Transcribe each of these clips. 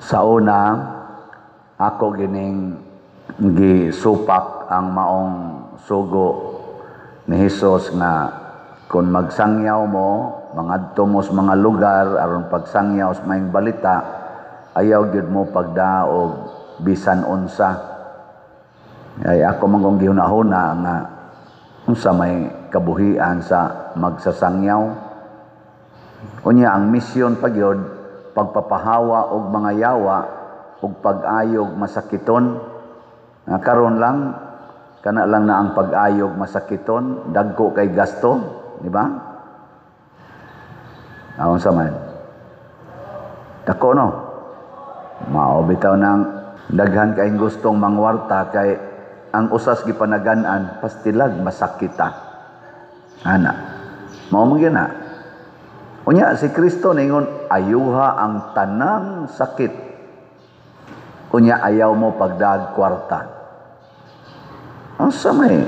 Sa una, ako gining gisupak ang maong sugo ni Hesus nga kung magsangyaw mo, mangadto mo sa mga lugar aron pagsangyaw sa maayong balita, ayaw gyud mo pagdaog bisan unsa. Ay ako man kong gihuna-huna nga unsa may kabuhian sa magsasangyaw. Unya ang misyon pa gyud, pagpapahawa og mga yawa ug pag-ayog masakiton. Nga karon lang kana lang na ang pag-ayog masakiton, dagko kay gasto, di ba? Aon sa man? Dako, no? Mao bitaw nang daghan kay gustong mangwarta kay ang usas gipanagan-an pastilag masakita. Ana. Mao man gyud na. Unya si Kristo ningon, "Ayuha ang tanang sakit." Unya ayaw mo pagdag kwarta. Unsa may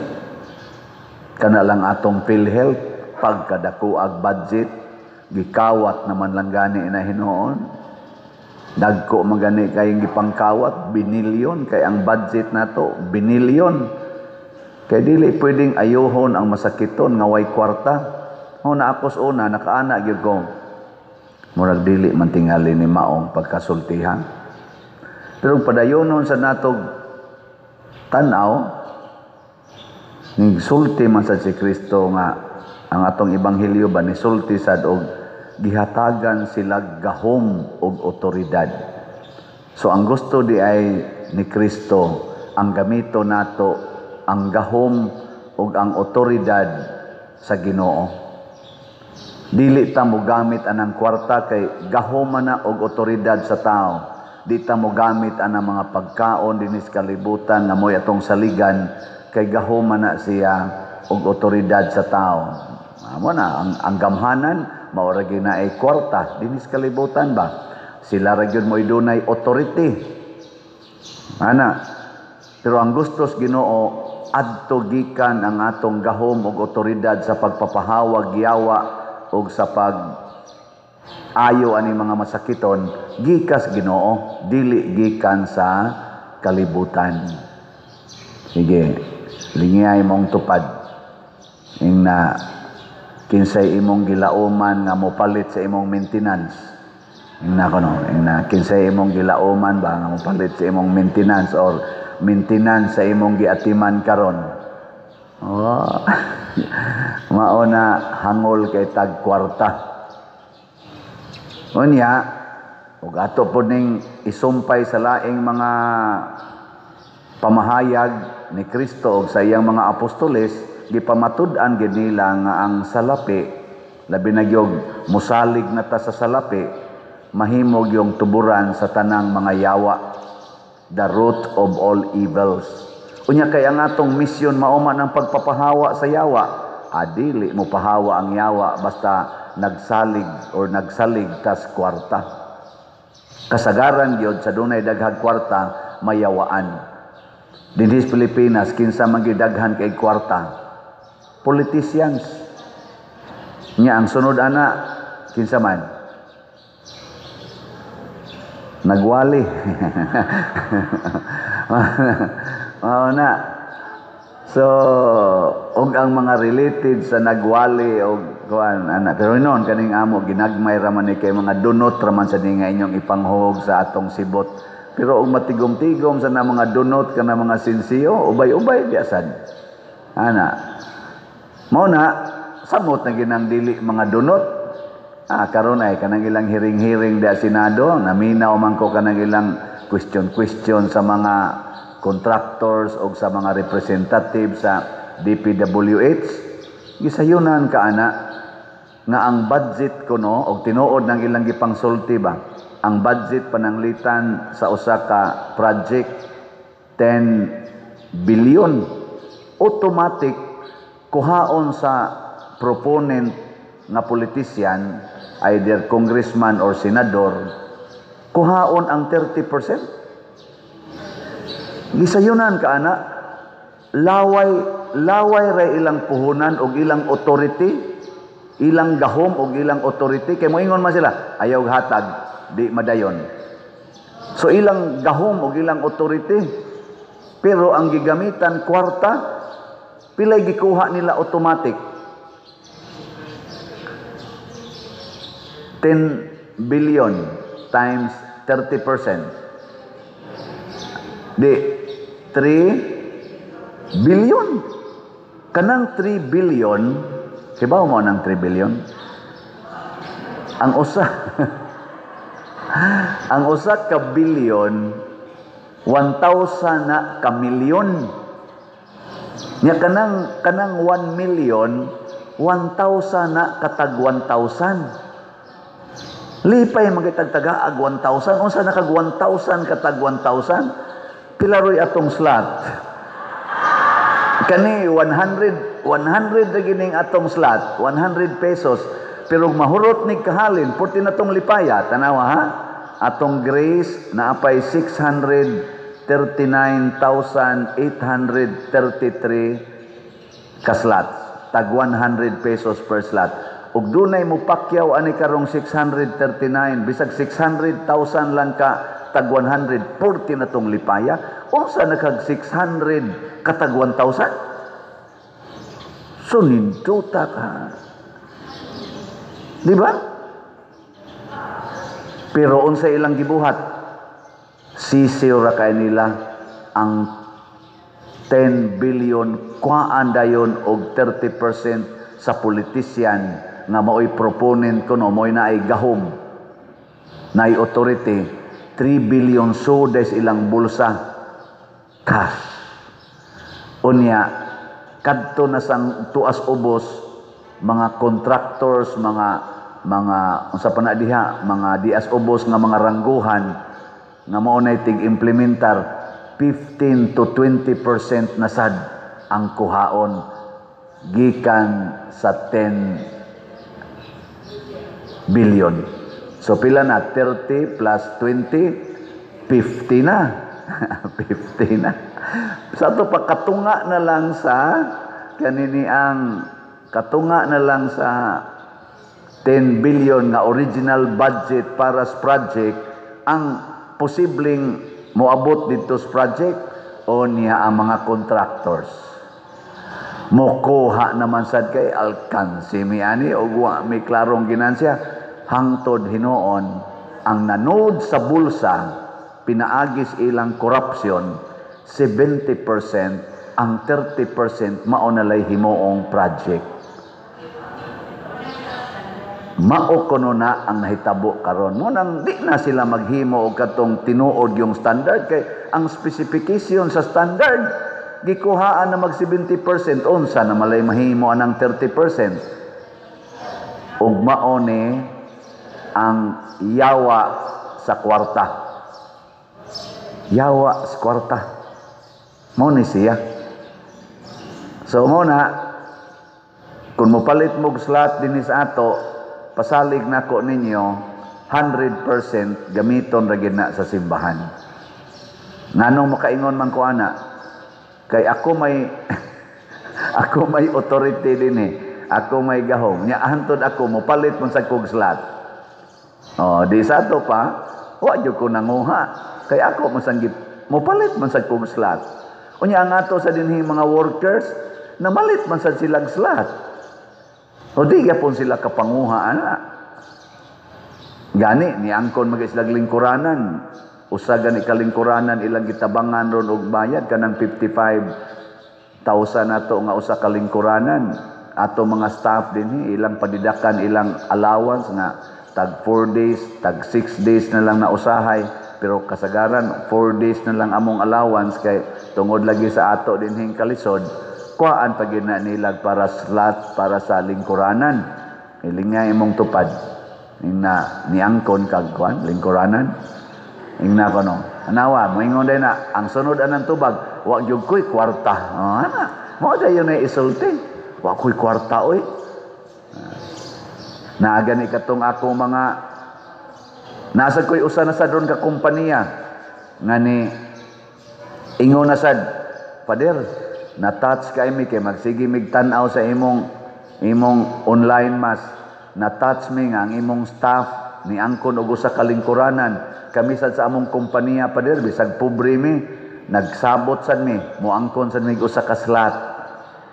kana lang atong PhilHealth, pagkadako ag budget, gikawat naman lang gani na hinuon. Dagko man gani kay gipangkawat, binilyon kay ang budget nato, binilyon. Kay dili pwedeng ayuhon ang masakiton nga way kwarta. Una ako sa una nakaana gyud ko. Murag dili man tingali ni maong pagkasultihan. Pero padayonon sa natog tan-aw, sulti man sad si Kristo nga ang atong ebanghelyo ba, ni sulti sad og gihatagan sila gahom og otoridad. So ang gusto di ay ni Kristo, ang gamito nato ang gahom ug ang otoridad sa Ginoo. Dili ta mo gamit anang kwarta kay gahom man na og otoridad sa tao. Di ta mo gamit anang mga pagkaon dinis kalibutan nga mo'y atong saligan kay gahom man na siya og otoridad sa tao. Amo na ang gamhanan mao ra gyud na ay kwarta dinis kalibutan ba. Sila ra gyud mo'y dunay authority. Ana. Pero ang gustos Ginoo, adto gikan ang atong gahom og otoridad sa pagpapahawag yawa og sa pag ayo ani mga masakiton gikas Ginoo, dili gikan sa kalibutan. Sige, lingiyay mong tupad. Ing na kinsay imong gilauman nga mopalit sa imong maintenance. Ing na kono, ing na kinsay imong gilauman ba nga mopalit sa imong maintenance or maintenance sa imong giatiman karon. Oh. Mao na hangol kay tag kwarta. Unya, ug ato po ning isumpay sa laing mga pamahayag ni Kristo ug sa iyang mga apostoles, gipamatud-an gid nila nga ang salapi, labi na gyud musalig na ta sa salapi, mahimog yung tuburan sa tanang mga yawa, the root of all evils. Unya kay ang atong misyon mao man ang pagpapahawa sa yawa, adili mo pahawa ang yawa basta nagsalig or nagsalig tas kwarta. Kasagaran gyud sa dunay daghang kwarta mayawaan. Dinhi sa Pilipinas, kinsa man gyud daghan kay kwarta? Politicians. Nya ang sunod ana kinsa man? Nagwali. Mao na. So, og ang mga related sa nagwali og kuan ana, pero noon kaning amo ginagmay ra man ni kay mga dunot ra man sa ni nga inyong ipanghog sa atong sibot. Pero og matigom-tigom sa na mga dunot kana mga sinsiyo, ubay-ubay biasad. Ana. Mao na samot na ginang dili mga dunot. Ah, karon ay kanang ilang hiring-hiring da Senado, naminaw man ko kanang ilang question-question sa mga contractors o sa mga representative sa DPWH. Gisayunan ka ana nga ang budget kuno og tinuod ng ilang gipangsulti ba, ang budget pananglitan sa usa ka project 10 billion, automatic kuhaon sa proponent nga politician, either congressman or senador, kuhaon ang 30%. Gisayunan ka ana, laway laway ra ilang puhunan og ilang authority, ilang gahom og ilang authority, kay moingon man sila, "Ayaw hatag, di madayon." So ilang gahom og ilang authority. Pero ang gigamitan kwarta, pilay gikuha nila automatic? 10 billion times 30%. Di 3 billion. Kanang 3 billion, kibaw mo ng 3 billion? Ang usa ang usa ka billion, 1,000 na ka milyon. Nya kanang 1 million, 1,000 na katag 1,000. Lipay magitagtaga ag 1,000. Unsa na kag 1,000 katag 1,000? Pila roy atong slot? Kani 100, 100 ra gining atong slot, 100 pesos. Pero mahurot ni kahalin, purti na tong lipaya, tanawa ha? Atong grace naapay 639,833 ka slots, tag 100 pesos per slot. Ug dunay mo pakyaw ani karong 639, bisag 600,000 lang ka tag 100, 40 na tong lipaya. Unsa na kag 600 katag 1,000? So ninduta ka. Di ba? Pero unsa ilang gibuhat? Sisiw ra kay nila ang 10 billion, kuhaan dayon og 30% sa politician nga maoy proponent kuno, mo'y naay gahom, naay authority. 3 billion so des ilang bulsa cash. Unya kadto na sang tuas ubos mga contractors, mga unsa pa na diha, mga dias ubos nga mga rangguhan nga mao nay tig-implementar, 15 to 20% na sad ang kuhaon gikan sa 10 billion. So pila na? 30 plus 20, 50 na. 50 na. Sa ato pa katunga na lang sa kanini ang katunga na lang sa 10 billion nga original budget para sa project ang posibleng moabot dito sa project o niya ang mga contractors. Mokuha naman sad kay alkansi mi ani og wa mi klarong ginansya. Hangtod hinuon ang nanood sa bulsa pinaagis ilang corruption 70%, ang 30% mao na lay himuong project. Mao kuno na ang nahitabo karon. Mo nang di na sila maghimo og katong tinuod yung standard kay ang specification sa standard gikuhaan na mag 70%, unsa na malay mahimo anang 30%. Ug mao ni ang yawa sa kwarta. Yawa sa kwarta. Mao ni siya. So mo na kung mopalit mo og slot dinhi sa ato, pasalig nako ninyo 100% gamiton ra gid na sa simbahan. Nganong makaingon man ko ana? Kay ako may ako may authority dinhi. Ako may gahom. Nya hantod ako mopalit man sa kog slot. Oh, di sa ato pa, wa jud ko nanguha. Kay ako man sang mopalit man sa kog slot. Unya ang ato sa dinhi mga workers, namalit man sad silang slot. O di gyapon sila kapanguha ana. Gani niangkon mag silag lingkuranan. Usa gani kalingkuranan ilang gitabangan ron og bayad kanang 55,000 nato nga usa ka lingkuranan. Ato mga staff dinhi ilang padidakan ilang allowance nga tag 4 days, tag 6 days na lang na usahay, pero kasagaran 4 days na lang among allowance kay tungod lagi sa ato dinhing kalisod. Kuhaan pa gyud na nilag para slot para sa lingkuranan. Iling nga imong tupad. Ing na niangkon kag kuan lingkuranan. Ing na kono. Anawa, moingon day na ang sunod anang tubag, wa gyud koy kwarta. Oh, ana. Mao dayon na isulti. Wa koy kwarta oy. Naa gani katong ako mga nasa koy usa na sad ron ka kompanya nga ni ingon na sad, Pader, na-touch kay mi kay magsige mig tan-aw sa imong online mass. Na-touch mi nga ang imong staff Niangkon og usa ka lingkuranan. Kami sad sa among kompanya, pader, bisag pobre mi, nagsabot sad mi, moangkon sad mi usa ka slot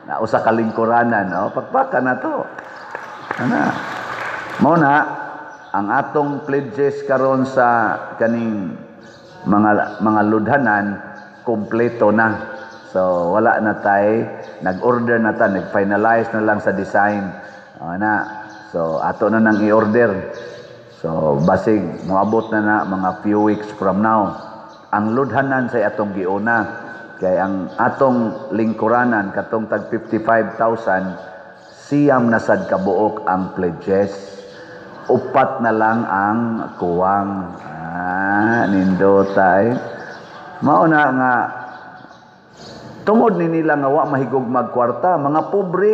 na usa ka lingkuranan. Oh, pakpaka na to. Ana. Mao na ang atong pledges karon sa kaning mga ludhanan, kompleto na. So wala na tay, nag-order na ta, nag-finalize na lang sa design. Ana. So ato na nang i-order. So basig moabot na na mga few weeks from now. Ang ludhanan sa atong giuna kay ang atong lingkuranan, katong tag 55,000, siyam na sad kabuok ang pledges. Upat na lang ang kuwang. Ah, nindota eh. Mao na nga tungod ni nila nga wa mahigugmag kwarta, mga pobre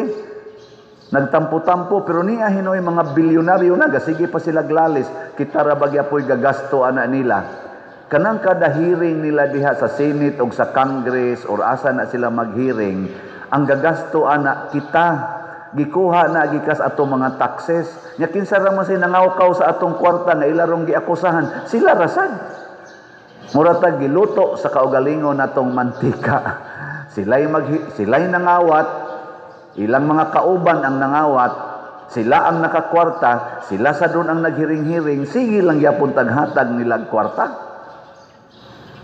nagtampo-tampo, pero niya hinoy mga bilyonaryo na gasige pa sila glalis, kita ra ba gyapoy gagasto ana nila. Kanang kada hearing nila diha sa Senate o sa Congress or asa na sila mag-hearing, ang gagasto ana kita, gikuha na gikas atong mga taxes. Nya kinsa ra man say nangawkaw sa atong kwarta nga ilarong giakusahan? Sila ra sad. Mura tag giluto sa kaugalingon natong mantika. Sila'y nangawat, ilang mga kauban ang nangawat, sila ang nakakwarta, sila sa doon ang naghiring-hiring, sige lang yapon taghatag nilag kwarta.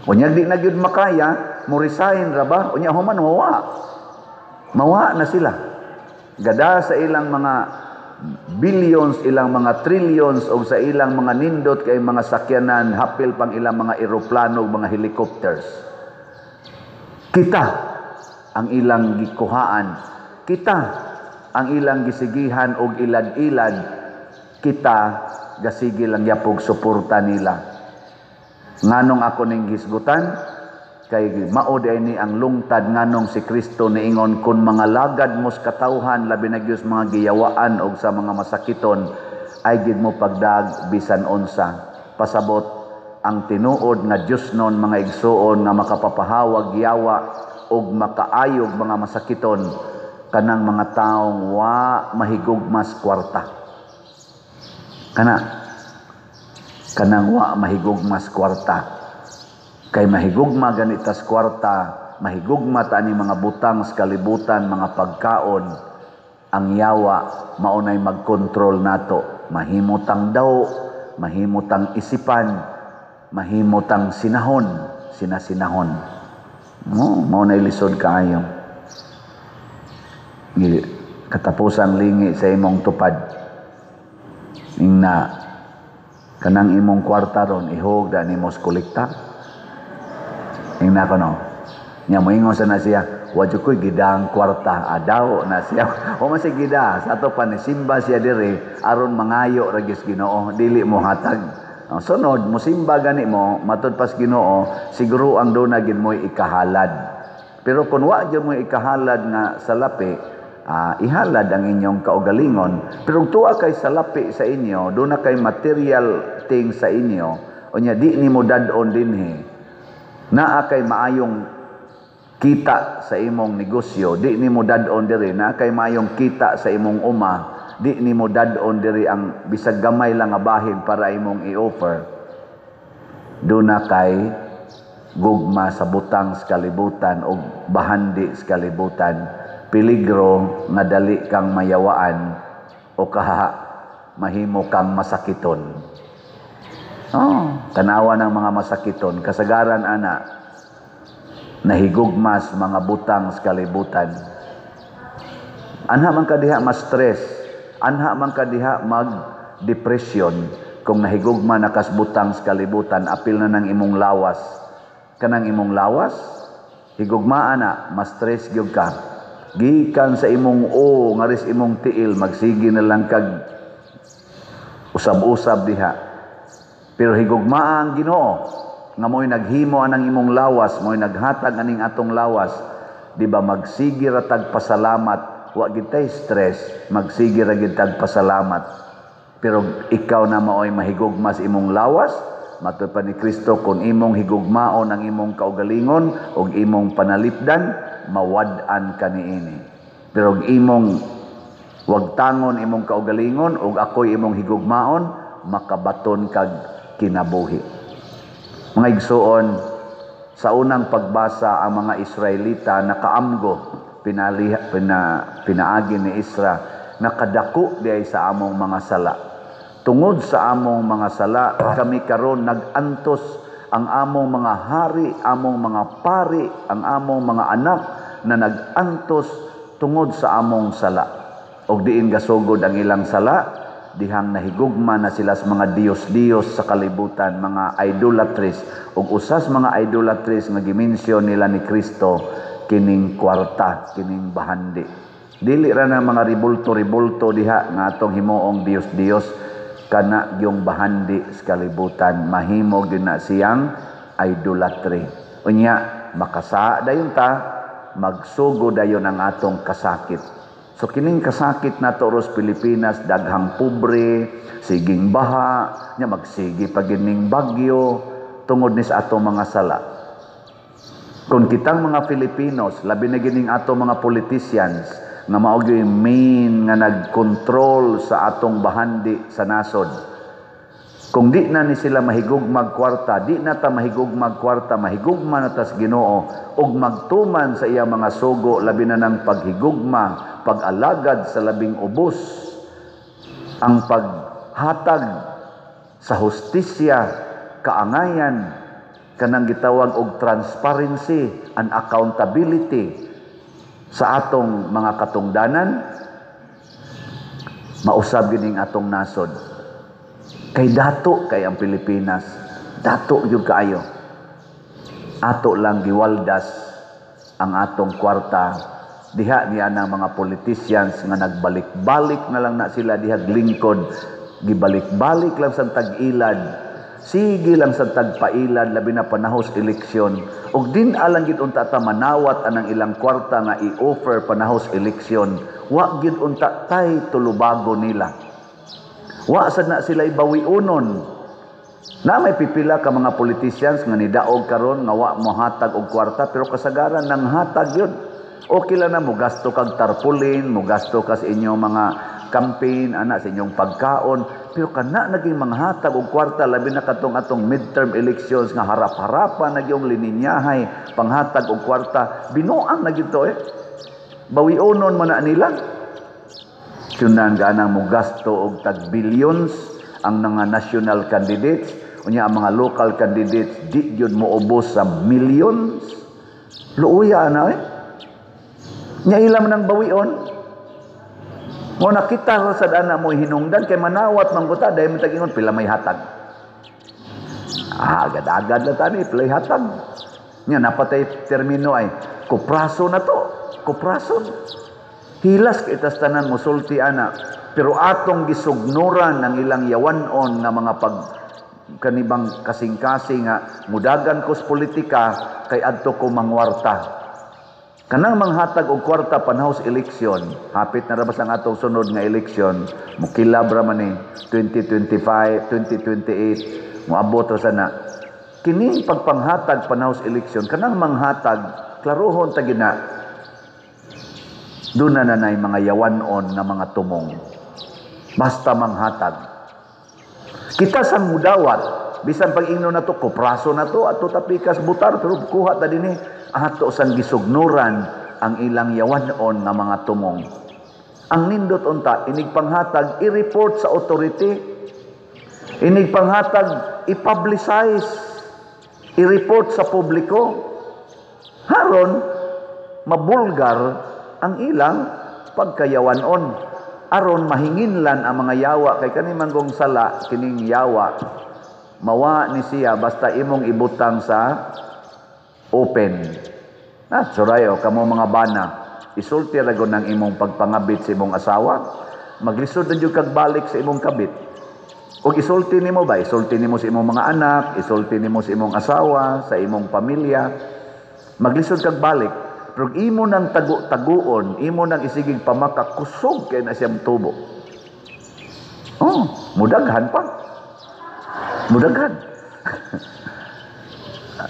Unya di na gyud makaya, mo resign ra ba? Unya human mawa. Mawa na sila. Gada sa ilang mga billions, ilang mga trillions o sa ilang mga nindot kay mga sakyanan, hapil pang ilang mga eroplano, mga helicopters. Kita ang ilang gikuhaan. Kita ang ilang gisigihan og ilad-ilad. Kita gasigi lang yapog suporta nila. Nganong ako ning gisgutan? Kay mao di ni ang lungtad nganong si Kristo niingon kun mga lagad mos katawhan, labi na gyud mga giyawaan og sa mga masakiton, ay gid mo pagdag bisan unsa. Pasabot ang tinuod nga Dios nun, mga igsuon, nga makapapahawag yawa og makaayog mga masakiton, kanang mga taong wa mahigugmas kwarta. Kanang wa mahigugmas kwarta. Kay mahigugma ganitas kwarta, mahigugma ta ni mga butang sa kalibutan, mga pagkaon, ang yawa maunay magkontrol nato. Mahimutang daw, mahimutang isipan, mahimutang sinahon, sinasinahon. No, maunay lisod kaayo. Katapusang lingi sa imong tupad. Ingna kanang imong kwarta ron ihog da nimo sa kolekta. Ingna ko no. Nya moingon sa na siya, "Wa jud ko'y gidang kwarta." Adaw na siya. O man si gida, sa ato pa nisimba siya diri aron mangayo ra gyud Ginoo, dili mo hatag. Oh, sunod mosimba gani mo, matud pas Ginoo, siguro ang duna gid mo'y ikahalad. Pero kung wa gyud mo ikahalad nga salapi, ihalad ang inyong kaugalingon. Pero kung tuwa kay salapi sa inyo, duna kay material thing sa inyo, unya di nimo dad-on dinhi. Naa kay maayong kita sa imong negosyo, di nimo dad-on diri. Naa kay maayong kita sa imong uma, di nimo dad-on diri ang bisag gamay lang nga bahin para imong i-offer. Duna kay gugma sa butang sa kalibutan o bahandi sa kalibutan, peligro nga dali kang mayawaan o kaha mahimo kang masakiton. Oh, tanawa ng mga masakiton, kasagaran ana nahigugmas mga butang sa kalibutan. Anha man ka diha ma-stress, anha man ka diha mag-depression kung nahigugma na kas butang sa kalibutan, apil na ng imong lawas. Kanang imong lawas, higugmaan na, ma-stress gyud ka. Gikan sa imong o, ngaris imong tiil, magsige na lang kag usab-usab diha. Pero higugmaa ang Ginoo nga mo'y naghimo anang imong lawas, mo'y naghatag aning atong lawas, di ba magsige ra tag pasalamat, wa gid tay stress, magsige ra gid tag pasalamat. Pero ikaw na maoy mahigugma sa imong lawas, matud pa ni Kristo, kung imong higugmaon ang imong kaugalingon ug imong panalipdan, mawad-an ka niini. Pero imong wagtangon imong kaugalingon ug ako'y imong higugmaon, makabaton kag kinabuhi. Mga igsuon, sa unang pagbasa, ang mga Israelita nakaamgo pinaagi ni Isra, nakadako di ay sa among mga sala. Tungod sa among mga sala, kami karon nag-antos, ang among mga hari, among mga pari, ang among mga anak na nag-antos tungod sa among sala. Og diin gasugod ang ilang sala? Dihang nahigugma na sila sa mga diyos-diyos sa kalibutan, mga idolatries. Ug usas mga idolatries nga gimensyon nila ni Kristo kining kwarta, kining bahandi. Dili ra na mga ribulto-ribulto diha nga atong himuong diyos-diyos, kana yung bahandi sa kalibutan mahimo gyud na siyang idolatry. Unya makasa dayon ta, magsugo dayon ang atong kasakit. So kining kasakit nato ros Pilipinas, daghang pobre, siging baha, nya magsigi pa gining bagyo tungod ni sa atong mga sala. Kung kitang mga Filipinos, labi na gining atong mga politicians nga mao gyud main nga nagkontrol sa atong bahandi sa nasod. Kung di na ni sila mahigugmag kwarta, di na ta mahigugmag kwarta, mahigugma na tas Ginoo ug magtuman sa iya mga sugo, labi na ng paghigugma, pag-alagad sa labing ubos, ang paghatag sa hustisya, kaangayan, kanang gitawag og transparency and accountability sa atong mga katungdanan, mausab gining atong nasod. Kay dato kay ang Pilipinas, dato gyud kaayo. Ato lang giwaldas ang atong kwarta diha niya ng mga politicians nga nagbalik-balik na lang na sila diha lingkod, gibalik-balik lang sa tag-ilad, sige lang sa tagpailad, labi na panahos eleksyon. Ug din alang gid unta ta manawat anang ilang kwarta nga i-offer panahos eleksyon, wa gid unta tay tulubago nila. Wa sad na sila ibawiunon. Na may pipila ka mga politicians nga nidaog karon nga wa mohatag og kwarta, pero kasagaran nang hatag yun. Okay lang na mogasto kag tarpaulin, mogasto ka sa inyong mga campaign, ana sa inyong pagkaon, pero kana naging manghatag og kwarta, labi na katong atong midterm elections nga harap-harapan na gyung lininyahay panghatag og kwarta, binuang na gyud to eh. Bawiunon man na nila. Sunan ganang mogasto og tag billions ang mga national candidates, unya ang mga local candidates di gyud moubos sa millions. Luuya na eh. Nya ilam nang bawion. Mo nakita ra sad ana mo hinungdan kay manawat man kuta dahil man tag-ingon pila may hatag. Ah, agad-agad na tani pilay hatag. Nya napatay termino ay kupraso na to, kupraso. Hilas kay tas tanan mosulti ana, pero atong gisugnuran ang ilang yawanon nga mga pag kanibang kasing-kasing nga mudagan kos politika kay adto ko mangwarta. Kanang manghatag og kwarta panahos eleksyon, hapit na ra ba sa atong sunod nga eleksyon, mukilab ra man ni 2025, 2028, moabot ra sana. Kining pagpanghatag panahos eleksyon, kanang manghatag, klarohon ta gina. Doon na nanay mga yawanon nga mga tumong. Basta manghatag. Kita sa mudawat, bisan pag ingno na to, kupraso na to, ato tapikas butar, pero kuha ta dinhi, ato sang gisugnuran ang ilang yawanon nga mga tumong. Ang nindot unta, inig panghatag, i-report sa authority. Inig panghatag, i-publicize, i-report sa publiko. Haron, mabulgar ang ilang pagkayawanon. Aron mahinginlan ang mga yawa kay kani manggong sala kining yawa mawa ni siya basta imong ibutang sa open. Ah, surayo kamo mga bana, isulti ra gud ng imong pagpangabit sa imong asawa, maglisod na jud kag balik sa imong kabit. Og isulti nimo ba? Isulti nimo sa imong mga anak, isulti nimo sa imong asawa, sa imong pamilya. Maglisod kag balik. Pero imo nang tago-taguon, imo nang isigig pamakakusog kay na siyang tubo. Oh, mudaghan pa. Mudaghan.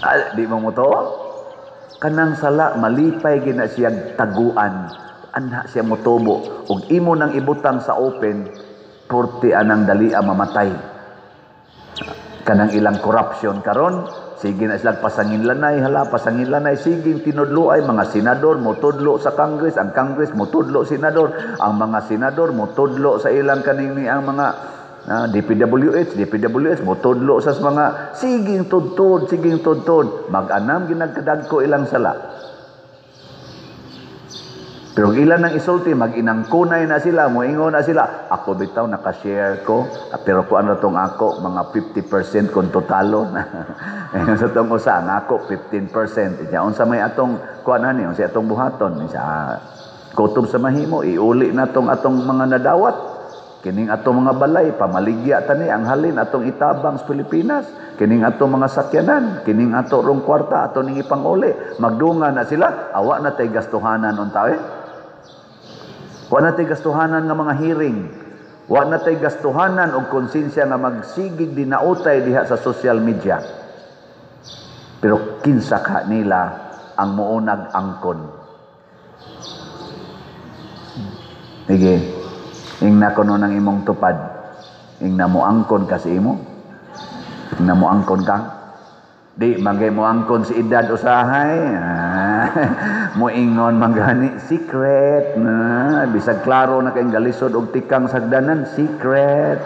Ah, di mo mo to? Kanang sala malipay gina siyang taguan. Anha siya motubo. Og imo nang ibutang sa open, porti anang dalia mamatay. Kanang ilang corruption karon, sige na sila pasanginlanay, hala, pasanginlanay, sige tinudlo ay mga senador motudlo sa Congress, ang Congress motudlo senador, ang mga senador motudlo sa ilang kaning ni ang mga DPWH, DPWH motudlo sa mga siging tudtod, siging tudtod, mag-anam ginagkadagko ilang sala. Pero ilan ang isulti, mag-inangkunay na sila, moingon na sila, "Ako bitaw naka-share ko, pero kung ano tong ako, mga 50% kung totalo na." Sa tong usa, ang ako, 15%. Nya, unsa may atong, kuan ani, unsa atong buhaton? Sa kutob sa mahimo, iuli na tong atong mga nadawat. Kining atong mga balay, pamaligya tani, ang halin atong itabang sa Pilipinas. Kining atong mga sakyanan, kining ato rong kwarta, ato ning ipanguli. Magdunga na sila, awa na tay gastuhanan unta eh. Wa na tay gastuhanan nga mga hearing. Wa na tay gastuhanan og konsensya nga magsigig dinautay diha sa social media. Pero kinsa ka nila ang muunag angkon? Sige, ingna kuno ng imong tupad. Ingna mo angkon ka sa imo. Ingna mo angkon ka. Di magay mo angkon si edad usahay. Moingon manggani secret. Bisag klaro na kay galisod og tikang sagdanan, secret.